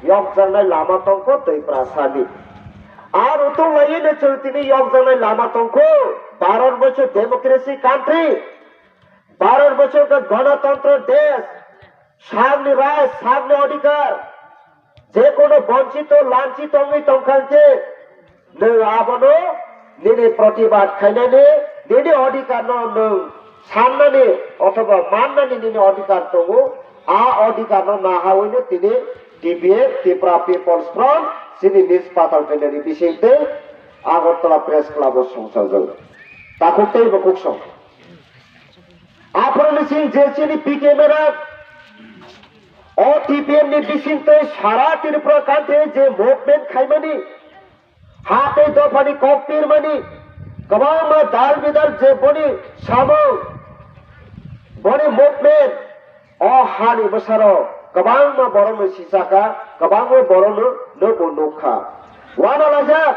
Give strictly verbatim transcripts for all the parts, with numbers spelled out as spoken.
yokjaknai lama tongkho Tiprasani. Aro tonglaino chwng tini yokjaknai lama tongkho. Bharat boiso democracy country, Bharat boiso wngkha ganatantro desh, sakni rai, sakni odhikar, jekono bonchito, lanchito wngwi tongkha hwnkhe, nwng abono nini protibad khainani, nini odhikarno nwng sannani othoba mannani nini odhikar tongo. A odhikarno nahaoino tini T P F, Tripura People's Front, chini Miss Patal Phendani bisingtwi Agartala Press Club o songchajago. Takhuk tei bukhuk song. Aphuru ni sing je chini P K madam, o T P F ni bisingtwi sara Tripura country je movement khaimani, ha tei dophani kok pirmani, kwbangma dal bidal je boni samung, boni movement, o hani bwsarok kwbangma borokno sichakha, kwbangma borokno nobo nukha. Wanalaijak,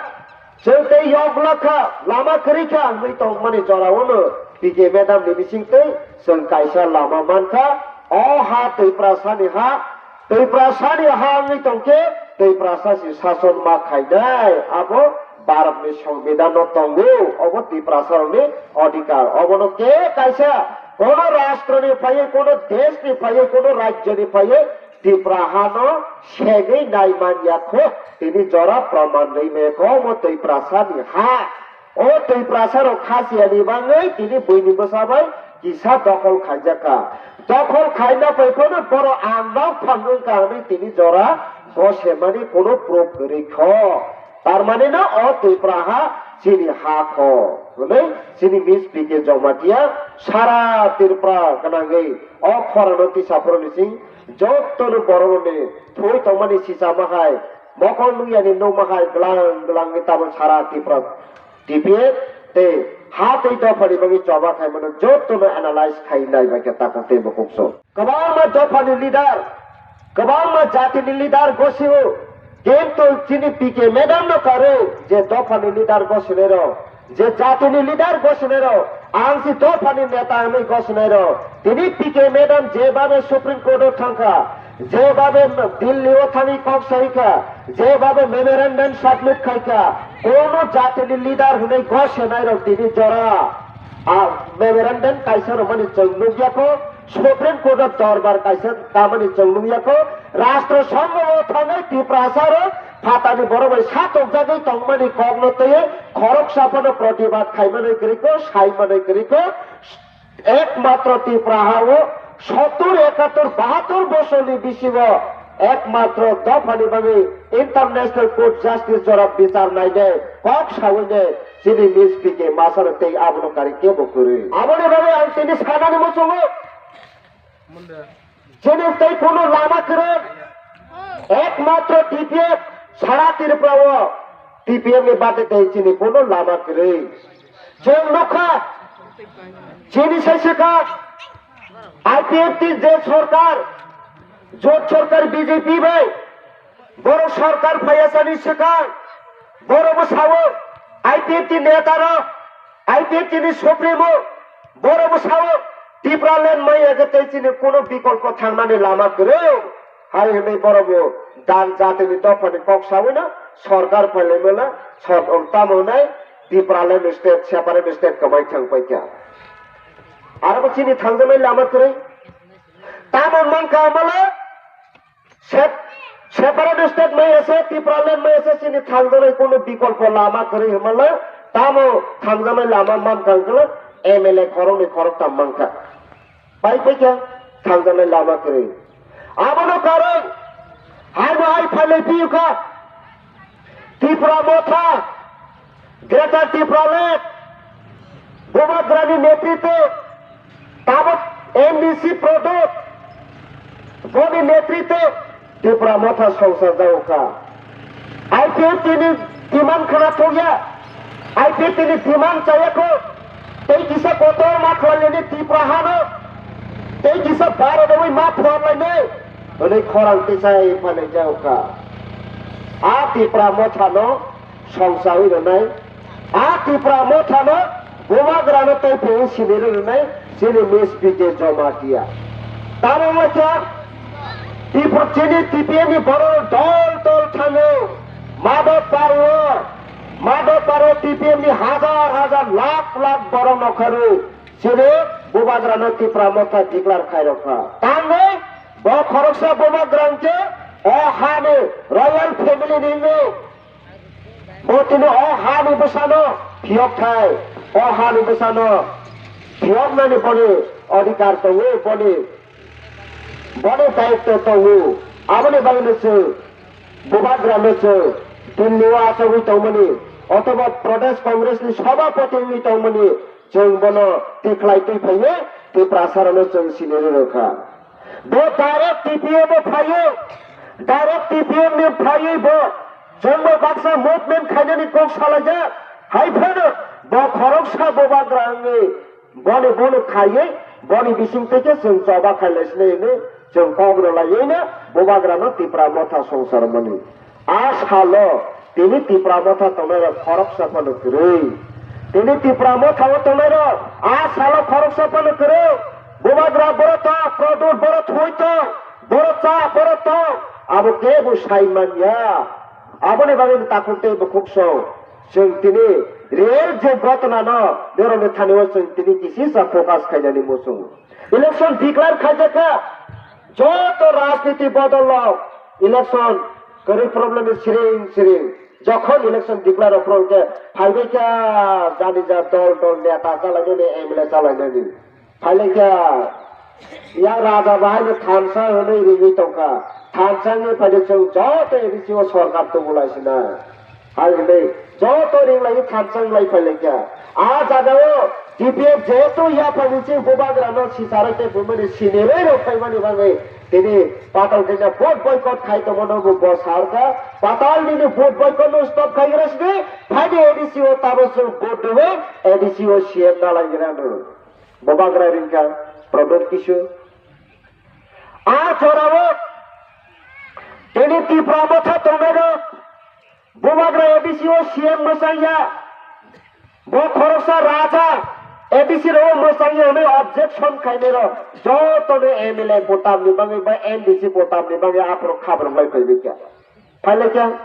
chwng tei yokla kha, lama kwrwi kha hwnwi tongmani jorao no P K madam ni bisingtwi chwng kaisa lama mankha. O ha Tiprasani ha, Tiprasani ha wngwi tongkhe Tiprasa si sason ma khainai, abo Bharatni Songbidanno tongo, obo Tiprasarokni odhikar. Obono ke kaisa kono rashtroni phaiwi, kono deshni phaiwi, kono rajyoni phaiwi Tipra hano segwi nai man ya kho, tini jora proman rwi maya kho, omo Tiprasani ha. O Tiprasarok khasiyani bagwi tini buini bwsa bai kisa dokhol khaijakha. Dokhol khaina bai phano borok ang nok phang wngkha hwnwi tini jora gosemani kono proof kwrwi kho. Tar mane no o Tripura ha chini ha kho hwnwi chini Miss P K Jamatia sara Tripura gwnangwi o khorang no tisa phuru ni sing joto no borok rok ni thwi tongmani sisa ma hai mokol nung ya ni nung ma hai glang glang ni tabuk sara Tripura T P F tei ha tei dophani bagwi choba khaimano jotono analyze khai nai bai khe takhuk tei bukhuk song. Kwbangma dophani leader, kwbangma jatini leader gosio, kintu chini P K madam no karwi je dophani leader gosinai rok, je jatini leader gosinai rok, ang si dophani neta hwnwi gosinai rok. Tini P K madam jebhabe Supreme Court o thangkha, jebhabe Delhi o thangwi kok saikha, jebhabe memorandum submit khaikha, kono jatini leader hwnwi gosenai rok tini jora a memorandum kaisa rwmani chwng nukya kho, Supreme Court o dorbar kaisa tamani chwng nukya kho, Rashtra Sangha o thangwi Tiprasa rok phatani borok bai satokjagwi tongmani kokno twiwi khoroksa phano protibad khaimani kwrwi kho, saimanwi kwrwi kho. Ekmatro Tripura ha o sottur, ekattor, bahattor bosorni bisingo ekmatro dophani bagwi International Court Justice jora bichar nainai kok sawi nai chini Miss P K Masaro tei abono kari kebo kwrwi. Aboni bagwi ang tini sanani muchungo. Chini tei kunu lama kwrwi, ekmatro T P F sara Tripura o T P F ni bate tei chini kunu lama kwrwi. Chwng nukha, chini sai swkang I P F T je sorkar, jot sorkar B J P bai, borok sorkar phaiya sani swkang, borok bo sao, I P F T neta rok, I P F T ni supremo, borok bo sao, Tipraland maya khe tei chini kunu bikolpo thangnani lama kwrwi. Hai hwnwi borok bo dan jatini dophani kok sawi no sorkar phailaimala, sor-, tamo hwnai Tipraland state, separate state kwmai thang paikha. Aro bo chini thangjaknai lama kwrwi. Tamo mankha mala, Sep-, separate state mai ase, Tipraland mai ase, chini thangjaknai kunu bikolpo lama kwrwi hwnmale, tamo thangjaknai lama mankha hwnkhe M L A khoroknwi khoroktham mankha. Pai paikha thangjaknai lama kwrwi. Abono karon, haino hai phailai phiyokha. Tipra Motha, Greater Tipraland, Bubagrani netritwe, tabuk M D C Prodot, boni netritwe Tipra Motha songsa jago kha. I P F T ni demand khwna thokya, I P F T ni demand chaya kho, tei kisa kotor ma khwlainani Tipra hano, tei kisa Bharat oi ma phuarlainai, hwnwi khorang tisai phalai jago kha. A Tipra Motha no songchawi rwnai, a Tipra Mothano bubagrano tei phiyung sinirwi rwnai chini Miss P K Jamatia. Tamo wngkha Tripura chini T P M ni borok dol dol thangwi Madhoparo, Madhoparo T P M ni hajar hajar lakh lakh borok nokharu chini Bubagrano Tipra Motha declare khairokha. Tangwi bo khoroksa Bubagra hwnkhe o hani royal family ni wngwi bo tini o hani bwsano phiyok thai, o hani bwsano phiyoknani boni adhikar tongo, boni boni daitto tongo. Aboni bagwino chwng Bubagrano chwng Delhi o achogwi tongmani othoba Pradesh Congress ni sabhapati wngwi tongmani chwng bono tikhlai twi phaiwi Tiprasarano chwng sinirwi rwkha. Bo direct T P M o phaiwi, direct T P M ni phaiwi bo chwngbo baksa movement khainani kok salaijak. Hai phano bo khoroksa Bubagra wngwi boni boni khaiwi boni bisingtwi khe chwng choba khailaisinai hwnwi chwng kok rwlaiwi no Bubagrano Tipra Motha songsa rwmani. A salo tini Tipra Motha tongnairok khoroksa phano kwrwi. Tini Tipra Motha o tongnairok a salo khoroksa phano kwrwi. Bubagra boro tong, Pradyot boro thwi tong, boro cha, boro tong. Abo kebo sai manya. Aboni bagwi takhuk tei bukhuk song. Chwng tini real je ghotona no, borokni thani o chwng tini kisisa focus khainani muchungo. Election declare khaijakha, joto rajniti bodol rok election kwrwi problem ni siring siring. Jokhon election declare rok phuru khe phaibai kha jani ja dol dol neta chalainani M L A chalainani. Phailaikha yang raja bahai no thansa hwnwi ringwi tongkha. Thansa wngwi phaidi chwng joto A D C o sorkar tubulaisina. Hai hwnwi joto ringlaiwi thansa wnglai phailaikha. A jagao T P F jehetu yaphangni chini bubagrano sicharai tei bumani sinirwi rok phaimani bagwi tini patal khaina vote boycott khai tongmano bo bo sarkha. Patal nini vote boycott no stop khaigra sidi phaidi A D C o tabo chwng vote rwwi A D C o C M nalaigrano. Bubagra ringkha Pradyot Kishore. A jorao tini Tipra Motha tongnairok Bubagra A D C o C M mwchangya. Bo khoroksa raja A D C rao mwchangya hwnwi objection khainairok jotono M L A votamni bagwi ba M D C votamni bagwi aphuru khabrok lai phaibaikha. Phailaiya,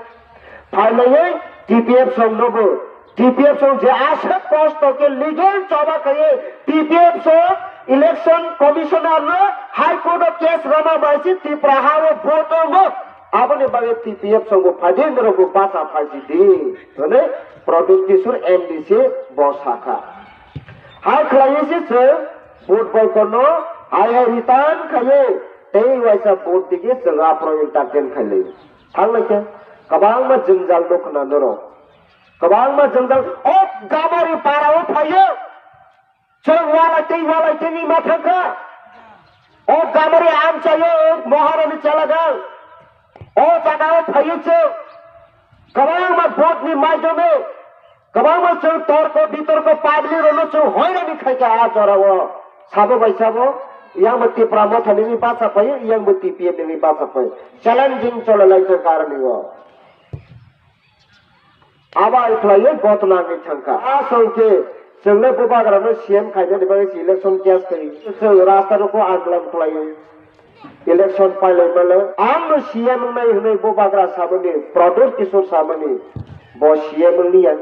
phailaiwi T P F song nobo, T P F song je aswk kosto khe legal choba khaiwi T P F song election commissioner no High Court o case rwna bai se Tripura ha o vote wngo. Aboni bagwi T P F song bo phaidi norok bo bacha phaisi di hwnwi Pradyot Kishore M D C bo sakha. Hai khlaiwi se chwng vote boycott no hai hai return khaiwi tei waisa vote digi chwng aphuru entertain khailai. Thanglaikha kwbangma jwngjal nukna norok. Kwbangma jwngjal o Gamari parao phaio. Chwng walai tei walai tei wngma thangkha. O Gamari amchaio Maharani Chelagang. O jagao phaio chwng. Kwbangma vote ni maidono. Kwbangma chwng torko bitorko public rokno chwng hoirani khaikha a jorao. Sabo bai sabo, yang bo Tipra Motha nini bacha phaio, yang bo T P F nini bacha phaio. Challenging cholalaijak aroni o. Abo ai khlaiwi ghotona wngwi thangkha. A song khe chwngno bubagrano C M khainani bagwi se election case khai. Chwng rasta rokho andolon khlaiwi election pailai mano. Ang no C M wngnai hwnwi bubagra samani, Pradyot Kishore samani, bo C M wngliya.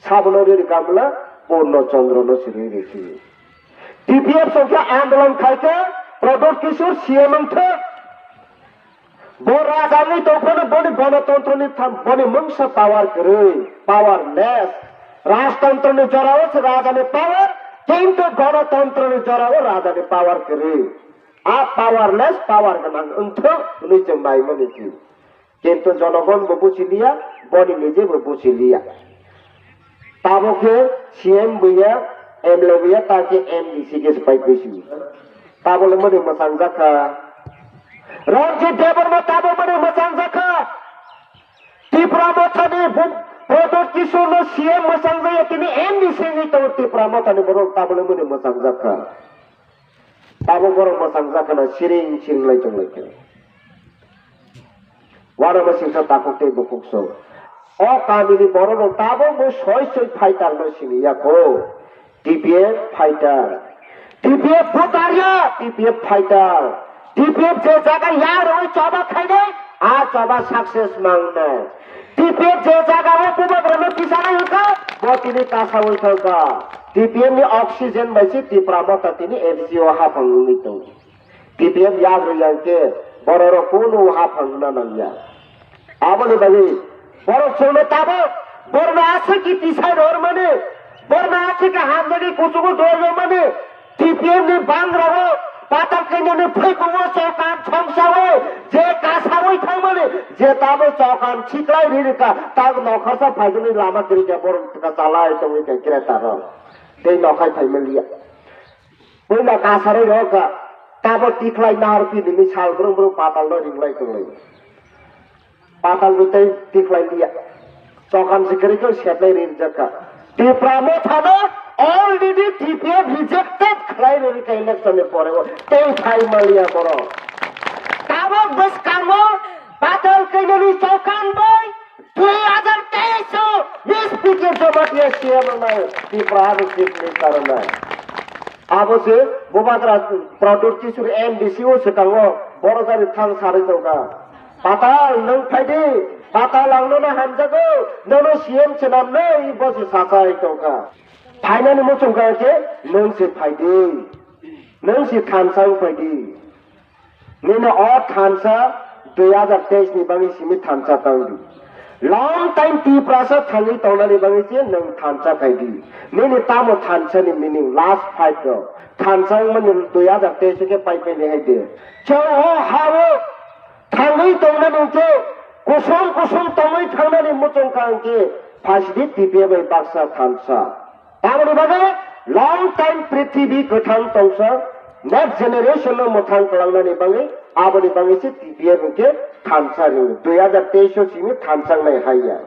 Sabono riri kamla Purno Chandra no siri risi. T P F song khe andolon khaikha Pradyot Kishore C M wngthok. Bo raja wngwi tongphano boni gonotontro ni tham, boni mungsa power kwrwi, powerless. Rajtontro ni jorao se raja ni power, kintu gonotontro ni jorao raja ni power kwrwi. A powerless, power gwnang wngthok hwnwi chwng naimani si. Kintu jonogon bo buchiliya, boni nije bo buchiliya. Tabok khe C M buya, M L A buya, ta khe M D C khe se pai kuisi. Tabole mani mwchang jakha. Ranjit Debbarma tabok mani mwchang jakha. Tipra Mothani bu-, Pradyot Kishore no C M mwchang jaya, tini M D C ni tongo Tipra Mothani borok tabole mani mwchang jakha. Tabok borok mwchang jakha na siring siring lai tong lai khe. Uanama singsa takhuk tei bukhuk song. O kamini borok rok tabok bo soi soi fighter no sini ya kho. T P F fighter. T P F voter ya, T P F fighter. T P F je jaga yagrwi choba khainai, a choba success mangnai. T P F je jaga o bubagrano tisanai wngkha, bo tini kasawi thangkha. T P F ni oxygen bai se Tipra Motha tini F C O haphang wngwi tongo. T P F yagrwi yang khe bororok kunu haphang wngna nangya. Aboni bagwi borok chwngno tabuk borno aswk ki tisai rwrwmani, borno aswk ki hamjagwi kuchugo dol rwmani, T P F ni bangrao patal khainani phaikugo chokan chongsawi je kasawi thangmani, je tabo chokan siklai ririka, tak nokharsa phaigwni lama kwrwikha borok chalai tongwi kha kretaro. Tei nokhai phaimaliya. Puila kasarwi rokha, tabo tikhlai nahar pinini sal brung brung patalno ringlai tonglai. Patal rutei tikhlai liya. Chokam se kwrwi khe setlai ringjak kha. Tipra Mothano already T P F rejected khlai rwi kha election ni pore o. Tei phai maliya borok. Tabok bwskango patal khainani chokan bai dui hajar teis o S P K Jamatia C M wngnai Tipra ni Chief Minister wngnai. Abo se Bubagra Pradyot Kishore M D C o swkango borok jani thang sarwi tongkha. Patal, nwng phaidi, patal ang nono hamjago, nono C M swnamnai, bo se sachai tongkha. Phainani muchungkha khe, nwng se phaidi, nwng se thansa wng phaidi. Nini o thansa dui hajar teis ni bagwi simi thansa tangdi. Long time Tiprasa thangwi tongnani bagwi se nwng thansa khaidi. Nini tamo thansa ni meaning last fight rok. Thansa wngmani dui hajar teis khe pai pai ni hai de. Chwng o ha o thangwi tongnani khe kusum kusum tongwi thangnani muchungkha hwnkhe phasidi T P F bai baksa thansa. Tamoni bagwi long time prithibi kwthang tongsa next generation no mwthang kwlangnani bagwi aboni bagwi se T P F hwnkhe thansa ringo. Dui hajar teis o simi thansa wngnai hai ya.